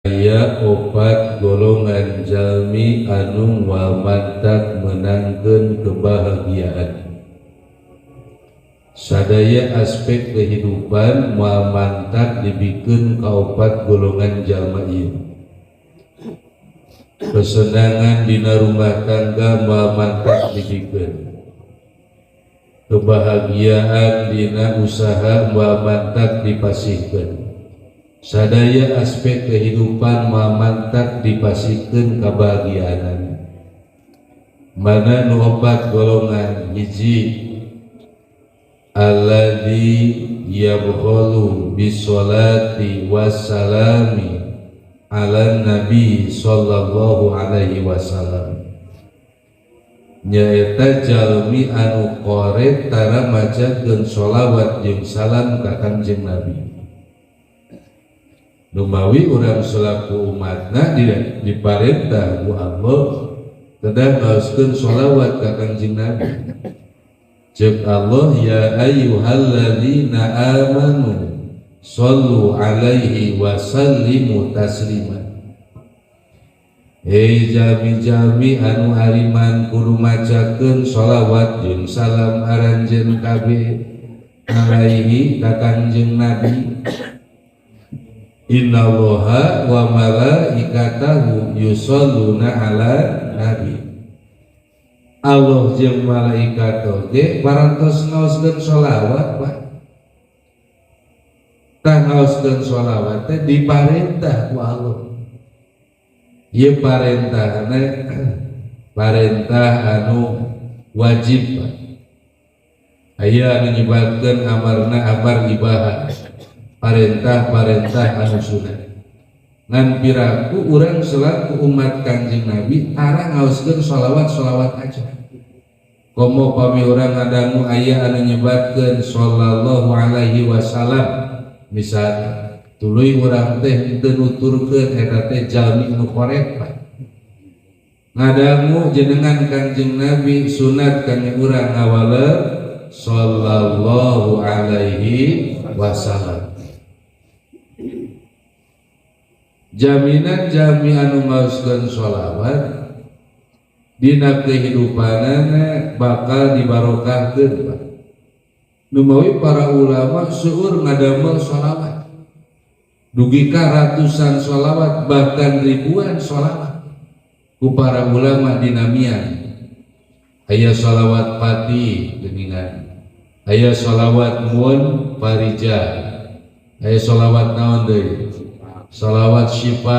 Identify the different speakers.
Speaker 1: Aya opat golongan jalmi anu moal mantak meunangkeun kebahagiaan. Sadaya aspek kehidupan moal mantak dibikeun ka opat golongan jalma ieu. Kesenangan dina rumah tangga moal mantak dibikeun. Kebahagiaan dina usaha moal mantak dipasihkeun. Sadaya aspek kehidupan moal mantak dipasihkeun kebahagiaan. Mana nu opat golongan? Hiji, alladzi yabkhalu bisolati wassalami ala nabi sallallahu alaihi wasallam, nyaeta jalmi anu koret tara macakeun sholawat jeung salam ka Kanjeng Nabi. Numawi urang selaku umatna diparentah ku Allah kedah ngaoskeun sholawat ka Kanjeng Nabi. Cek Allah, ya ayyuhalladzina amanu sallu alaihi wa sallimu taslima. Hei jami-jami anu ariman, kudu macakeun sholawat jeung salam aranjeun kabeh alaihi ka Kanjeng Nabi. Innallaha wa malaikatahu yusholluna ala nabi. Allah jeung malaikat oge parantos ngaoskeun sholawat, Pak. Tah, ngaoskeun sholawat teh diparentah ku Allah. Ieu parentahna parentah anu wajib, Pak. Aya anu nyebatkeun amarna amar ibahah, parentah-parentah anu sunat. Ngan piraku urang selaku umat Kanjeng Nabi tara ngaoskeun sholawat-sholawat aja. Komo pami urang ngadangu aya anu nyebatkeun sallallahu alaihi wasallam misalnya, tuluy urang teh teu nuturkeun, eta teh jalmi nu korek, Pak. Ngadangu jenengan Kanjeng Nabi, sunat kami urang ngawale sallallahu alaihi wasallam. Jaminan jalmi anu ngaoskeun sholawat dina kehidupanana bakal dibarokahkeun, Pak. Numawi para ulama seueur ngadamel sholawat, dugi ka ratusan sholawat, bahkan ribuan sholawat ku para ulama dinamian. Aya sholawat pati geuningan, aya sholawat mun farija, aya sholawat naon deui, sholawat syifa.